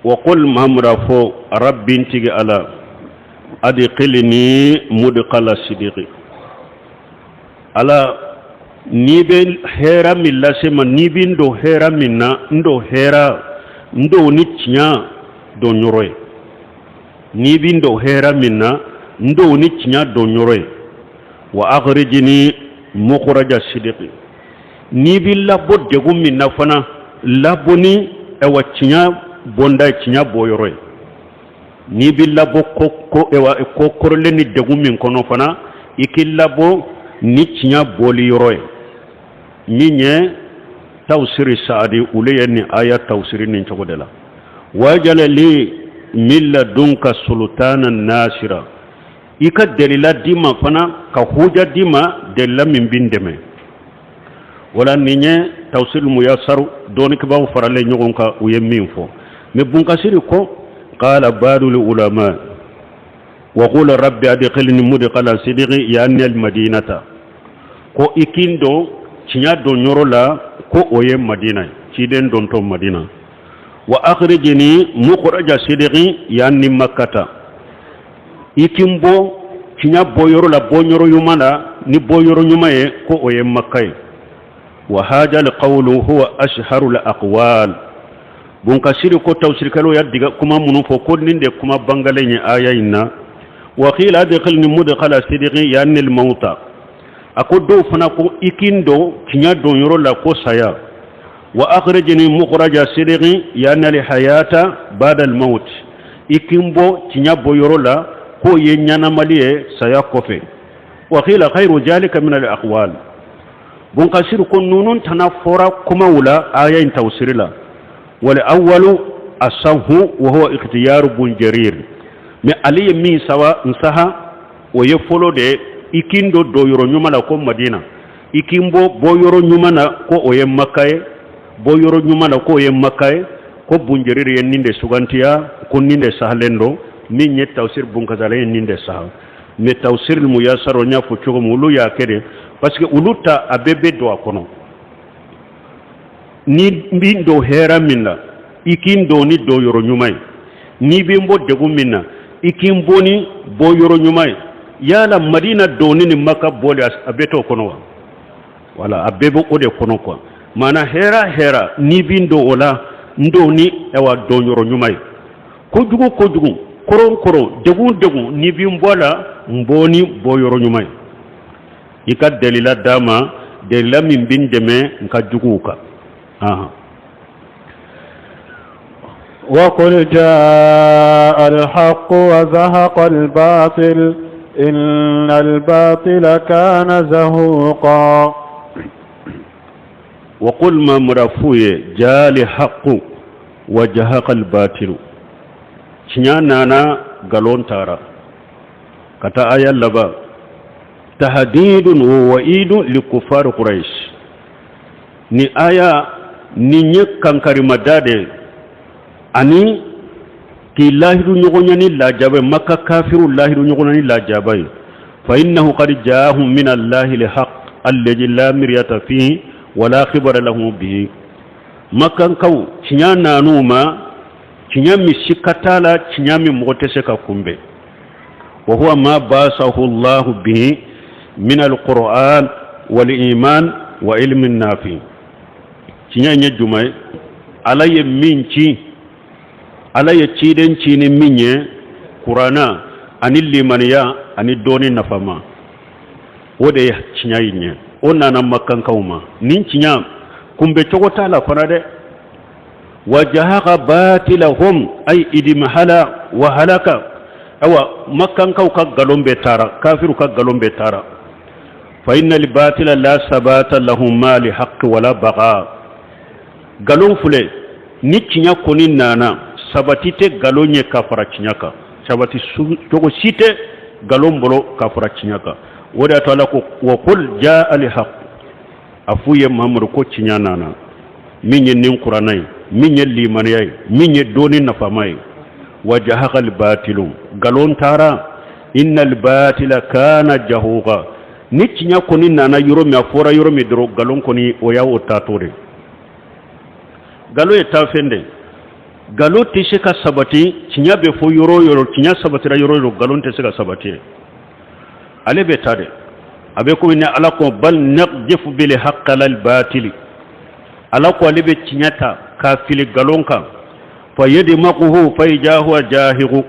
Wa qul, Mahamadu a fɔ, rabbi, n tigi Ala, adkhilni mudkhala sidiki. Ala, n'i bɛ hɛra min lase n ma, n'i bɛ n don hɛra min na, n don hɛra, n don ni tiɲɛ don yɔrɔ ye. N'i bɛ n don hɛra min na, n don ni tiɲɛ don yɔrɔ ye. Wa akhrijni mukhraja sidiki. N'i bɛ labɔ degun min na fana, labɔ ni ɛwa tiɲɛ bɔnda ye, tiɲɛ bɔ yɔrɔ ye. N'i bɛ labɔ ko ko ɛwa ko kɔrɔlen ni degun min kɔnɔ fana, i k'i labɔ ni tiɲɛ bɔli yɔrɔ ye. Min ye tawusiri Saadi, olu ye nin aya tawusiri nin cogo de la. Wajal li min ladunka sultanan nasira. I ka delila di n ma fana, ka huja di n ma, delila min bɛ n dɛmɛ. Wala nin ye tawusiri muyasaru dɔnnikɛbaaw faralen ɲɔgɔn kan, u ye min fɔ. Mais Bunkasiri ko qala badul ulama wa qul rabbi adkhilni mudkhala sidqi yani al madinata. Ko i k'i n don tiɲɛ don yɔrɔ la, ko o ye Madina ye, ciden dontɔ Madina. Wa akhrijni mukhraja sidqi yani Makkata. I k'i n bɔ tiɲɛ bɔ yɔrɔ la, bɔ yɔrɔ ɲuman na, ni bɔ yɔrɔ ɲuman ye, ko o ye Maka ye. Wa hadha alqawlu huwa ashharu alaqwal. Bunkasiri ko tawsirikɛlaw y'a diga kuma minnu fɔ, ko nin de kuma bangalen ye aya in na. Wa qila adkhilni mudkhala sidqi yani almauta. A ko dɔw fana ko i k'i n don tiɲɛ don yɔrɔ la, ko saya. Wa akhrijni mukhraja sidqi yani alhayata ba'da almaut. I k'i n bɔ tiɲɛ bɔ yɔrɔ la, k'o ye ɲɛnamali ye saya kɔfɛ. Wa qila ghayru zalika min alaqwal. Bunkasiri ko ninnu tana fɔra kumaw la aya in tawsiri la. Wal awwalu asahu wa huwa ikhtiyaru bun Jarir. Mais ale ye min sawa n saha, o ye fɔlɔ de ye: i k'i n don don yɔrɔ ɲuman la, ko Madina. I k'i n bɔ bɔ yɔrɔ ɲuman na, ko o ye Maka ye. Bɔ yɔrɔ ɲuman na, k'o ye Maka ye. Ko Bunjeriri ye nin de sugantiya, ko nin de sahalen don. Min ye tawsir Bunkazale ye nin de saha. Mais tawsir muyasaro, n y'a fɔ cogo min, olu y'a kɛ de parce que olu ta a bɛɛ bɛ don a kɔnɔ. Ni n bɛ don hɛrɛ min na, i k'i n don ni don yɔrɔ ɲuman ye. N'i bɛ n bɔ degun min na, i k'i n bɔ ni bɔ yɔrɔ ɲuman ye. Yala Madina donni ni Maka bɔli, a bɛɛ t'o kɔnɔ wa? Wala a bɛɛ bɛ o de kɔnɔ quoi. Maana hɛrɛ hɛrɛ, n'i bɛ n don o la, n don ni ayiwa don yɔrɔ ɲuman ye. Kojugu kojugu, koron koron, degun degun, n'i bɛ n bɔ a la, n bɔ ni bɔ yɔrɔ ɲuman ye. I ka dalila d'a ma, dalila min bɛ n dɛmɛ n ka juguw kan. وقل جاء الحق وزهق الباطل إن الباطل كان زهوقا. وقل, Mamadu, f'u ye, جاء الحق وزهق الباطل. Tiɲɛ nana, nkalon taara. Ka taa aya laban. تهديد ووعيد لكفار قريش. Ni aya nin ye kankarimada de ani k'i lahidu ɲɔgɔnya ni lajaba, Maka kafiru lahidu ɲɔgɔnya ni lajaba ye. فإنه قد جاءهم من الله الحق الذي لا مرية فيه ولا خبر له به. Makankaw, tiɲɛ nan'u ma, tiɲɛ min sika t'a la, tiɲɛ min mɔgɔ tɛ se ka kunbɛn. وهو ما بعثه الله به من القرآن والإيمان وعلم النافع. Tiɲɛ ye jumɛn ye? Ala ye min ci, Ala ye ciden ci ni min ye, Kuranna ani limaniya ani dɔɔni nafama, o de ye tiɲɛ in ye. O nana Makankaw ma. Nin tiɲɛ kunbɛ cogo t'a la fana dɛ. وزهق باطلهم أي اضمحل وهلك. Awa, Makankaw ka nkalon bɛɛ taara, kafiru ka nkalon bɛɛ taara. فإن الباطل لا ثبات له مع الحق ولا بقاء. Nkalon filɛ ni tiɲɛ kɔni nana, sabati tɛ nkalon ye ka fara tiɲɛ kan, sabati cogo si tɛ nkalon bolo ka fara tiɲɛ kan. O de y'a to Ala ko: وقل جاء الحق. A f'u ye, Mamadu, ko tiɲɛ nana, min ye nin Kuranna ye, min ye limaniya ye, min ye dɔnni nafama ye. وزهق الباطل, nkalon taara. إن الباطل كان زهوقا. Ni tiɲɛ kɔni nana yɔrɔ min, a fɔra yɔrɔ min dɔrɔn, nkalon kɔni o y'a o taatɔ de. Nkalon ye taafɛn de. Nkalon tɛ se ka sabati. Tiɲɛ bɛ fɔ yɔrɔ o yɔrɔ, tiɲɛ sabatira yɔrɔ o yɔrɔ, nkalon tɛ se ka sabati yen. Ale bɛ taa de, a bɛ komi ni Ala ko bal naqdifu bil haqqi alal batili. Ala ko ale bɛ tiɲɛ ta k'a fili nkalon kan, fa yadmaguhu fa iza huwa zahiqu.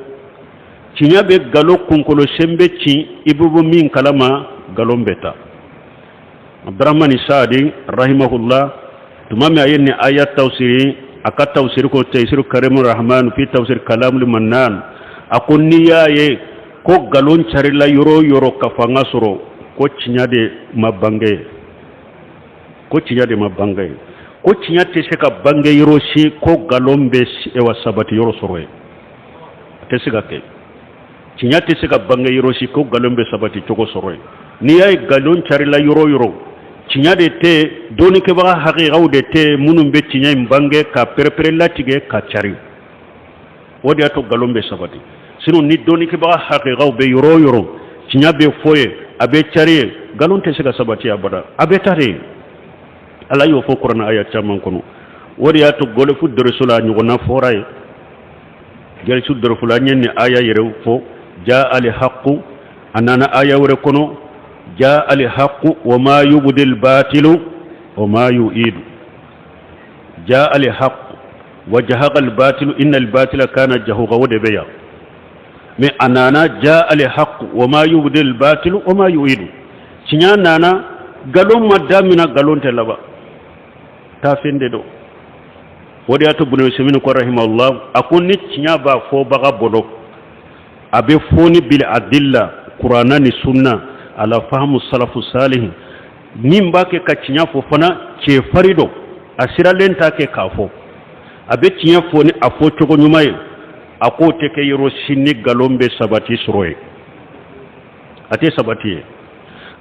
Tiɲɛ bɛ nkalon kunkolo senbɛ ci, i bɛ bɔ min kalama, nkalon bɛ taa. Abdurahmani Saadi rahimahullah, tuma min a ye nin aya tafsiri a ka tafsiri ko Taysiru Karimu Rahman fi tafsir Kalamul Mannan, a ko n'i y'a ye ko nkalon carila yɔrɔ o yɔrɔ ka fanga sɔrɔ, ko tiɲɛ de ma bange, ko tiɲɛ de ma bange, ko tiɲɛ tɛ se ka bange yɔrɔ si ko nkalon bɛ wa sabati yɔrɔ sɔrɔ yen. A tɛ se ka kɛ. Tiɲɛ tɛ se ka bange yɔrɔ si ko nkalon bɛ sabati cogo sɔrɔ yen. N'i y'a ye nkalon carila yɔrɔ o yɔrɔ, tiɲɛ de tɛ, dɔnnikɛbaga hakikaw de tɛ minnu bɛ tiɲɛ in bange ka perepere latigɛ ka cari. O de y'a to nkalon bɛ sabati. Sinon ni dɔnnikɛbaga hakikaw bɛ yɔrɔ o yɔrɔ, tiɲɛ bɛ fɔ yen, a bɛ cari yen, nkalon tɛ se ka sabati abada, a bɛ taa de yen. Ala y'o fɔ kuranɛ aya caman kɔnɔ. O de y'a to gɔlɛfu dɔrɔso la, a ɲɔgɔnna fɔra yen. Gɔlɛfu dɔrɔso la, an ye nin aya yɛrɛ fɔ, ja al haqu. A nana aya wɛrɛ kɔnɔ, ja al haqu wa ma yubdil batilu wa ma yu'idu. Ja al haqu wa jahaqa al batilu inna al batila kana jahuqa. O de bɛ yan, mais a nana ja al haqu wa ma yubdil batilu wa ma yu'idu. Tiɲɛ nana, nkalon ma damina, nkalon tɛ laban, taafin de don. O de y'a to Bunu Usaymin ko rahimahullah, a ko ni tiɲɛ b'a fɔbaga bolo, a bɛ fɔ ni bil adilla, kuranna ni sunna, ala fahamu salafu salihin. Min b'a kɛ ka tiɲɛ fɔ fana, cɛfarin don, a siralen t'a kɛ k'a fɔ, a bɛ tiɲɛ fɔ ni a fɔ cogo ɲuman ye. A k'o tɛ kɛ yɔrɔ si ni nkalon bɛ sabati sɔrɔ yen, a tɛ sabati yen.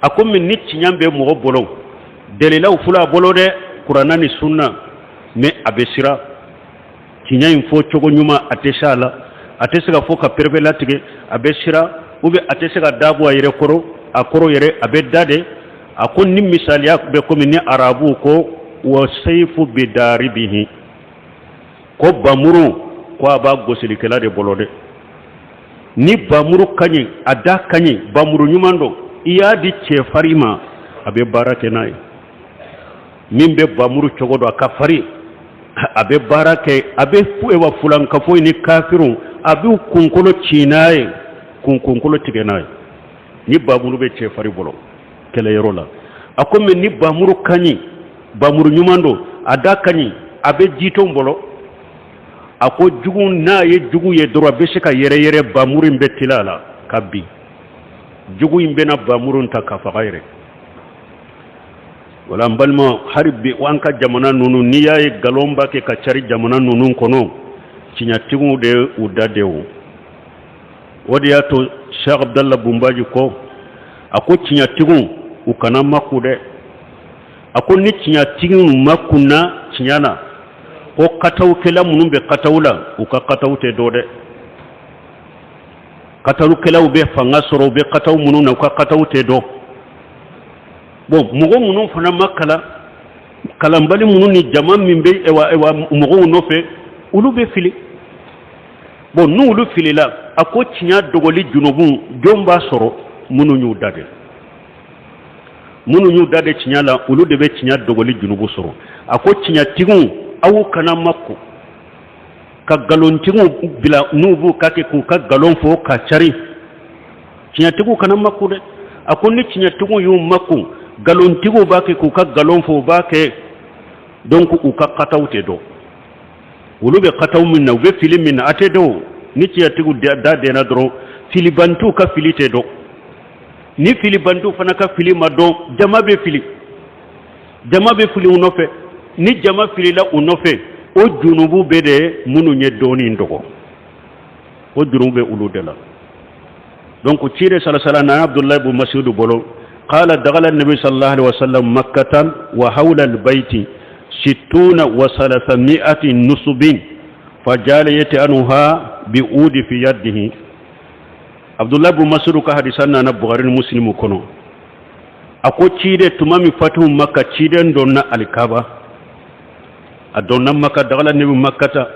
A ko min ni tiɲɛ bɛ mɔgɔ bolo, dalilaw filɛ a bolo dɛ, kuranna ni sunna, mais a bɛ siran tiɲɛ in fɔ cogo ɲuman, a tɛ se a la, a tɛ se ka fɔ ka perebe latigɛ, a bɛ siran, ou bien a tɛ se ka dabɔ a yɛrɛ kɔrɔ, a kɔrɔ yɛrɛ a bɛ da de. A ko ni misaliya bɛ komi ni arabuw ko wa seifu bi daribihi, ko bamuru ko a b'a gosilikɛla de bolo dɛ. Ni bamuru ka ɲi, a da ka ɲi, bamuru ɲuman don, i y'a di cɛfarin ma, a bɛ baara kɛ n'a ye. Min bɛ bamuru cogo dɔn, a ka farin, a bɛ baara kɛ, a bɛ wa fulankafo ni kafiriw, a b'u kunkolo ci n'a ye, k'u kunkolo tigɛ n'a ye, ni bamuru bɛ cɛfarin bolo kɛlɛyɔrɔ la. A ko mais ni bamuru ka ɲi, bamuru ɲuman don, a da ka ɲi, a bɛ jitɔn bolo, a ko jugu n'a ye jugu ye dɔrɔn, a bɛ se ka yɛrɛ yɛrɛ, bamuru in bɛ tila a la ka bin, jugu in bɛna bamuru in ta ka faga yɛrɛ. Wala n balima, hali bi an ka jamana ninnu, n'i y'a ye nkalon b'a kɛ ka cari jamana ninnu kɔnɔ, tiɲɛtigiw de u da de. O de y'a to Cheikh Abdallah Bunbaji ko, a ko tiɲɛtigiw u kana makun dɛ. A ko ni tiɲɛtigiw makunna tiɲɛ na, ko katawukɛla minnu bɛ kataw la, u ka kataw tɛ dɔ dɛ. Katawukɛlaw bɛ fanga sɔrɔ, u bɛ kataw minnu na, u ka kataw tɛ dɔn. Bon, mɔgɔ minnu fana ma kalan, kalanbali minnu ni jama min bɛ mɔgɔw nɔfɛ, olu bɛ fili. Bon, n'olu filila, a ko tiɲɛ dogoli junubu, jɔn b'a sɔrɔ? Minnu y'u da de, minnu y'u da de tiɲɛ la, olu de bɛ tiɲɛ dogoli junubu sɔrɔ. A ko tiɲɛtigiw, aw kana makun ka nkalontigiw bila n'u b'u ka kɛ k'u ka nkalon fɔ ka cari. Tiɲɛtigiw kana makun dɛ. A ko ni tiɲɛtigiw y'u makun, nkalontigiw b'a kɛ k'u ka nkalon fɔ, u b'a kɛ, donc u ka kataw tɛ dɔn. Olu bɛ kataw min na, u bɛ fili min na, a tɛ dɔn. Ni tiɲɛtigiw da dɛnna dɔrɔn, filibantiw ka fili tɛ dɔn. Ni filibantiw fana ka fili ma dɔn, jama bɛ fili, jama bɛ fili u nɔfɛ. Ni jama filila u nɔfɛ, o junubu bɛ de minnu ye dɔɔnin dogo, o junubu bɛ olu de la. Donc cire salasala na Abdullahi ibn Mas'ud bolo, qala dakhala nabi sallallahu alaihi wasallam makkatan wa hawla albayti sittuna wa salasami'ati nusubin fajala yata'anuha bi udi fi yadihi. Abdullahi ibn Mas'ud ka hadisa nana Bukhari ni Muslim kɔnɔ. A ko ciden, tuma min fatihu Makka, ciden donna alikaba, a donna Makka, dakhala nabi makkata.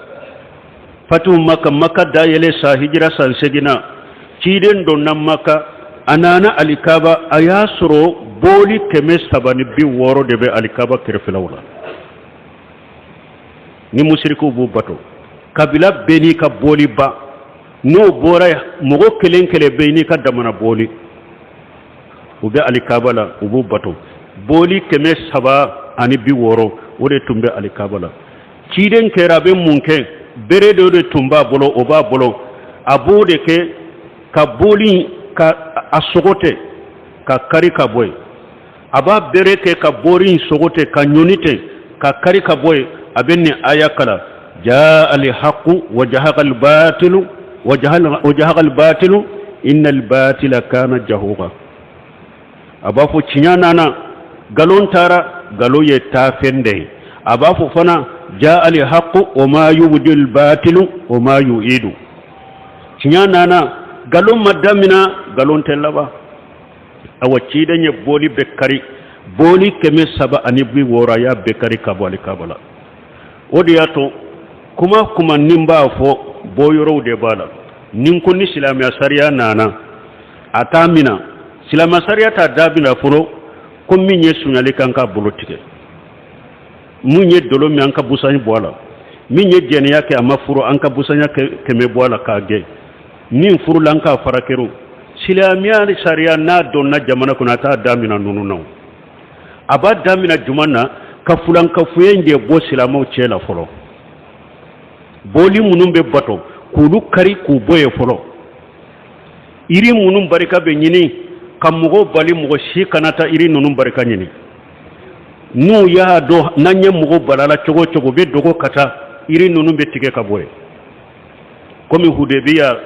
Fatihu Maka, Maka dayɛlɛ sa hijira san seginna, ciden donna Maka, a nana Alikaba, a y'a sɔrɔ boli 360 de bɛ Alikaba kɛrɛfɛlaw la ni musirikiw b'u bato. Kabila bɛɛ n'i ka boliba, n'o bɔra yen, mɔgɔ kelen kelen bɛɛ n'i ka damana boli. U bɛ Alikaba la, u b'u bato. Boli 360, o de tun bɛ Alikaba la. Ciden kɛra a bɛ mun kɛ? Bere dɔ de tun b'a bolo, o b'a bolo, a b'o de kɛ ka boli ka a sogo tɛ ka kari ka bɔ yen. A b'a bere kɛ ka bori in sogo tɛ ka ɲɔni tɛ ka kari ka bɔ yen. A bɛ nin aya kalan: jaa alhaqu wa jahaqa albatilu wa jahaqa albatilu inna albatila kana jahuqa. A b'a fɔ tiɲɛ nana, nkalon taara, nkalon ye taafɛn de ye. A b'a fɔ fana: jaa alhaqu wa ma yubdi albatilu wa ma yu'idu. Tiɲɛ nana, nkalon ma damina, nkalon tɛ laban. Awa, ciden ye boli bɛɛ kari, boli 360, a y'a bɛɛ kari ka bɔ Alikaba la. O de y'a to kuma kuma ni n b'a fɔ, bɔyɔrɔw de b'a la. Ni ko ni silamɛya sariya nana, a t'a mina. Silamɛya sariya t'a dabila fɔlɔ ko min ye sonyali kan k'a bolo tigɛ, mun ye dolo min, an ka busan bɔ a la, min ye jɛnɛya kɛ, a ma furu, an ka busanya 100 bɔ a la k'a gɛn, min furula, an k'a farakeru. Silamɛya sariya n'a donna jamana kɔnɔ, a t'a damina ninnu na. A b'a damina jumɛn na? Ka fulankafoya in de bɔ silamɛw cɛ la fɔlɔ. Boli minnu bɛ bato, k'olu kari k'u bɔ yen fɔlɔ. Yiri minnu barika bɛ ɲini, ka mɔgɔw bali mɔgɔ si kana taa yiri ninnu barika ɲini. N'u y'a dɔn n'an ye mɔgɔw balala cogo o cogo, u bɛ dogo ka taa, yiri ninnu bɛ tigɛ ka bɔ yen. Komi Hudebiya,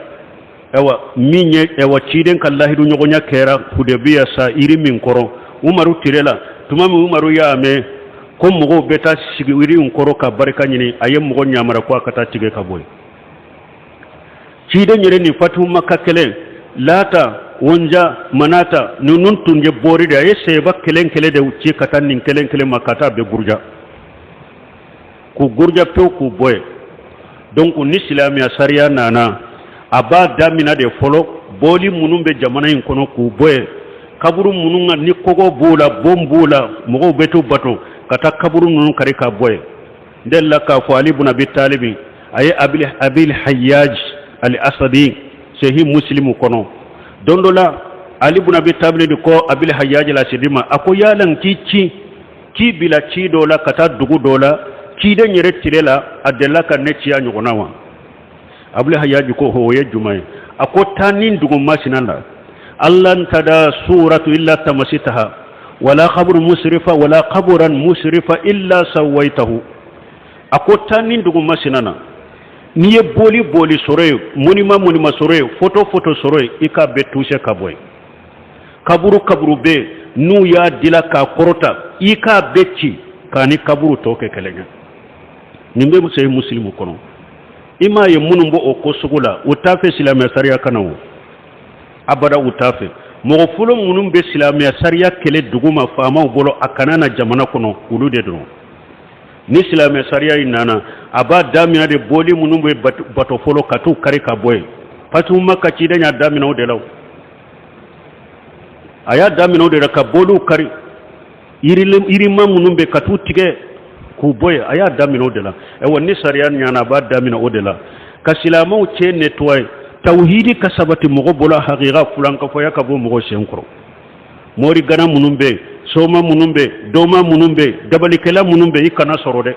ayiwa, min ye, ayiwa, ciden ka lahidu ɲɔgɔnya kɛra Hudebiya sa yiri min kɔrɔ Umaru tile la, tuma min Umaru y'a mɛn ko mɔgɔw bɛ taa sigi yiri in kɔrɔ ka barika ɲini, a ye mɔgɔ yamara ko a ka taa tigɛ ka bɔ yen. Ciden yɛrɛ ni Fatihu Maka kɛlɛ, Lata, Wonja, Manata, ninnu tun ye bori de. A ye sɛba kelen kelen de ci ka taa nin kelen kelen ma, ka taa bɛɛ buruja, k'u buruja pewu, k'u bɔ yen. Donc ni silamɛya sariya nana, a b'a damina de fɔlɔ bɔli minnu bɛ jamana in kɔnɔ, k'u bɔ yen. Kaburu minnu kan ni kɔgɔ b'o la, bon b'o la, mɔgɔw bɛ t'u bato, ka taa kaburu ninnu kari ka bɔ yen. N delila k'a fɔ, Ali bun Abi Talibi, a ye Abil Hayyaj al Asadi, Sahih Muslimu kɔnɔ, don dɔ la Ali bun Abi Talibi de ko Abil Hayyaj al Asadi ma, a ko yala n k'i ci, k'i bila ci dɔ la ka taa dugu dɔ la, ciden yɛrɛ tile la a delila ka ne ci a ɲɔgɔnna wa? Abul Hayyaj ko o ye jumɛn ye? A ko taa nin dugu masina la, allan tada suratu illa tamasitaha wala qabru musrifa wala qabran musrifa illa sawaitahu. A ko taa nin dugu masina na, n'i ye boli boli sɔrɔ yen, monument monument sɔrɔ yen, photo photo sɔrɔ yen, i k'a bɛɛ toucher ka bɔ yen. Kaburu kaburu bɛ yen n'u y'a dila k'a kɔrɔta, i k'a bɛɛ ci k'a ni kaburu tɔ kɛ kelen ye. Nin bɛ Sahih Muslimu kɔnɔ. I m'a ye, minnu b'o o ko sugu la, u t'a fɛ silamɛya sariya ka na o abada, u t'a fɛ. Mɔgɔ fɔlɔ minnu bɛ silamɛya sariya kɛlɛ dugu ma faamaw bolo a kana na jamana kɔnɔ, olu de don. Ni silamɛ sariya in nana, a b'a daminɛ de boli minnu bɛ bato fɔlɔ, ka t'u kari ka bɔ yen. Parce que Maka ciden y'a daminɛ o de la, a y'a daminɛ o de la ka boliw kari, yirima minnu bɛ ka t'u tigɛ k'u bɔ yen, a y'a daminɛ o de la. Ayiwa, ni sariya ɲana, a b'a daminɛ o de la ka silamɛw cɛ nettoyer, tawhidi ka sabati mɔgɔ bolo, hakika fulankafoya ka bɔ mɔgɔ sen kɔrɔ. Mori gana minnu bɛ yen, soma minnu bɛ yen, doma minnu bɛ yen, dabalikɛla minnu bɛ yen, i kana sɔrɔ dɛ.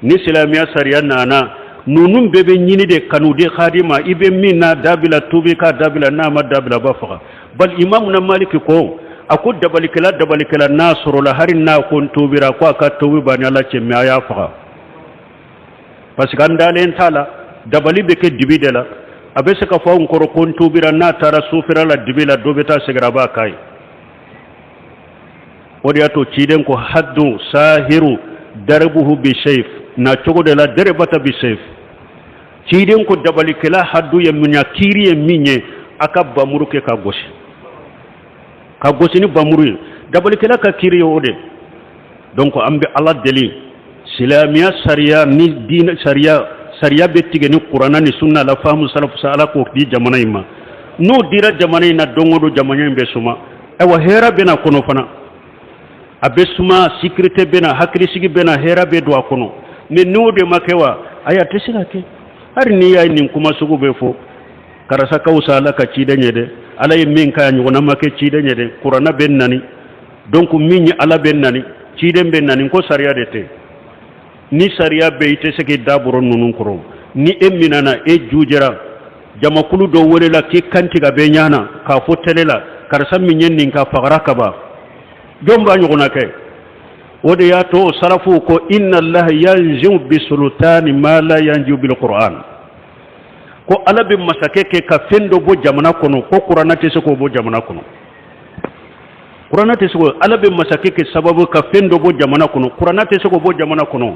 Ni silamɛya sariya nana, ninnu bɛɛ bɛ ɲini de ka n'u di hadi ma. I bɛ min na dabila, tubi k'a dabila, n'a ma dabila, b'a faga. Bal Imamuna Maliki ko, a ko dabalikɛla dabalikɛla n'a sɔrɔla, hali n'a ko n tubira, ko a ka tubi b'a ni Ala cɛ, mais a y'a faga, parce que an dalen t'a la. Dabali bɛ kɛ dibi de la. A bɛ se ka fɔ anw kɔrɔ ko n tubira, n'a taara sufɛra la dibi la, dɔ bɛ taa sɛgɛrɛ, a b'a k'a ye. O de y'a to ciden ko haddu sahiru daribuhu bi seyf na cogo de la daribata bi seyf. Ciden ko dabalikɛla haddu ye mun ye, kiiri ye min ye, a ka bamuru kɛ ka gosi, ka gosi ni bamuru ye. Dabalikɛla ka kiiri ye o de. Donc an bɛ Ala deli, silamɛya sariya ni diinɛ sariya Sariya bɛ tigɛ ni kuranna ni sunna la, faamu salafu sa. Ala k'o di jamana in ma. N'o dira jamana in na, don o don jamana in bɛ suma. Ayiwa, hɛrɛ bɛ na kɔnɔ fana, a bɛ suma, sécurité bɛ na, hakilisigi bɛ na, hɛrɛ bɛ don a kɔnɔ. Mais n'o de ma kɛ wa, ayi, a tɛ se ka kɛ. Hali n'i y'a ye nin kuma sugu bɛ fɔ, karisa ka fisa Ala ka ciden ye dɛ, Ala ye min k'a ɲɔgɔnna ma kɛ ciden ye dɛ, kuranna bɛ nani, donc min ye Ala bɛ nani, ciden bɛ nani, ko sariya de tɛ. Ni sariya bɛ, i tɛ se k'i da bɔrɔ ninnu kɔrɔ. Ni e minɛna, e jujɛra, jamakulu dɔ welela k'i kantigɛ bɛ ɲana k'a fɔ télé la, karisa min ye nin ka fagara kaban, jɔn b'a ɲɔgɔnna kɛ? O de y'a to salafuw ko inna allaha yanziu bisultani ma la yanziu bil qur'an, ko Ala bɛ masakɛ kɛ ka fɛn dɔ bɔ jamana kɔnɔ ko kuranna tɛ se k'o bɔ jamana kɔnɔ. Kuranna tɛ se k'o. Ala bɛ masakɛ kɛ sababu ka fɛn dɔ bɔ jamana kɔnɔ, kuranna tɛ se k'o bɔ jamana kɔnɔ.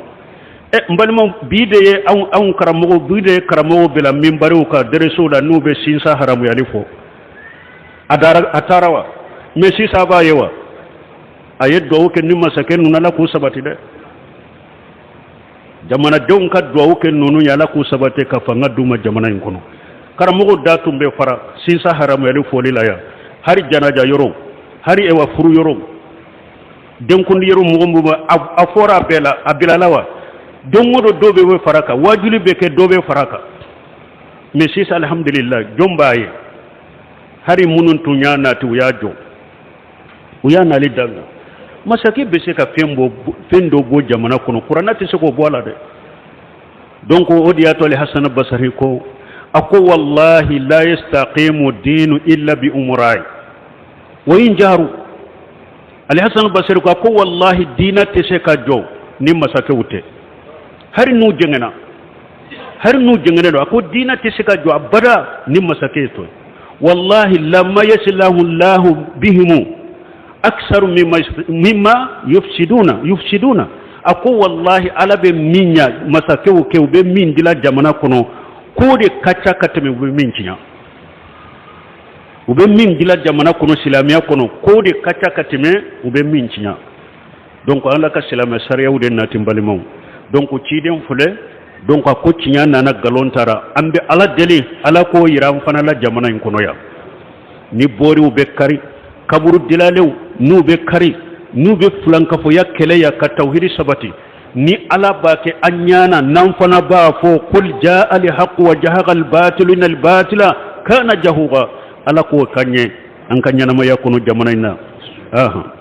Ɛ, n balimaw, bi de ye anw karamɔgɔw, bi de ye karamɔgɔw bila minbariw kan, deresow la, n'u bɛ sinsa haramuyali fɔ. A dara, a taara wa? Mais sisan a b'a ye wa, a ye duwawu kɛ ni masakɛ ninnu, Ala k'u sabati dɛ. Jamanadenw ka duwawu kɛ ninnu ye, Ala k'u sabati ka fanga d'u ma jamana in kɔnɔ. Karamɔgɔw da tun bɛ fara sinsa haramuyali fɔli la yan, hali janaja yɔrɔ, hali ewa furu yɔrɔ, denkundi yɔrɔ, mɔgɔ min bɛ a fɔra a bɛɛ la, a bilala wa. Don o don dɔ bɛ fara kan, wajuli bɛ kɛ, dɔ bɛ fara kan. Mais sisan, alhamdulillah, jɔn b'a ye? Hali minnu tun y'a nati, u y'a jɔ, u y'a nali daminɛ. Masakɛ bɛ se ka fɛn bɔ, fɛn dɔ bɔ jamana kɔnɔ, kuranna tɛ se k'o bɔ a la dɛ. Donc o de y'a to Hasan Basari ko, a ko wallahi la yastaqimu dinu illa bi umurai wa in jaru. Alhasan Basari ko, a ko wallahi diina tɛ se ka jɔ ni masakɛw tɛ, hali n'u jɛngɛnna, hali n'u jɛngɛnnen don. A ko diina tɛ se ka jɔ abada ni masakɛ ye to. Wallahi lama yaslahu llahu bihimu aksaru mimma yufsiduna yufsiduna. A ko wallahi Ala bɛ min ɲa masakɛw kɛ, u bɛ min dila jamana kɔnɔ, k'o de ka ca ka tɛmɛ u bɛ min tiɲɛ. U bɛ min dila jamana kɔnɔ, silamɛya kɔnɔ, k'o de ka ca ka tɛmɛ u bɛ min tiɲɛ. Donc Ala ka silamɛ sariyaw de nati, n balimaw. Donc ciden filɛ, donc a ko tiɲɛ nana, nkalon taara. An bɛ Ala deli, Ala k'o yira an fana la jamana in kɔnɔ yan. Ni bɔriw bɛ kari, kaburu dilalenw n'u bɛ kari, n'u bɛ filankafoya kɛlɛ yan ka tawhidi sabati, ni Ala b'a kɛ an ɲana, n'an fana b'a fɔ qul jaa al haqu wa jahaqa al batilu inna al batila kana jahuqa. Ala k'o ka ɲɛ an ka ɲɛnamaya kɔnɔ jamana in na. Ahan.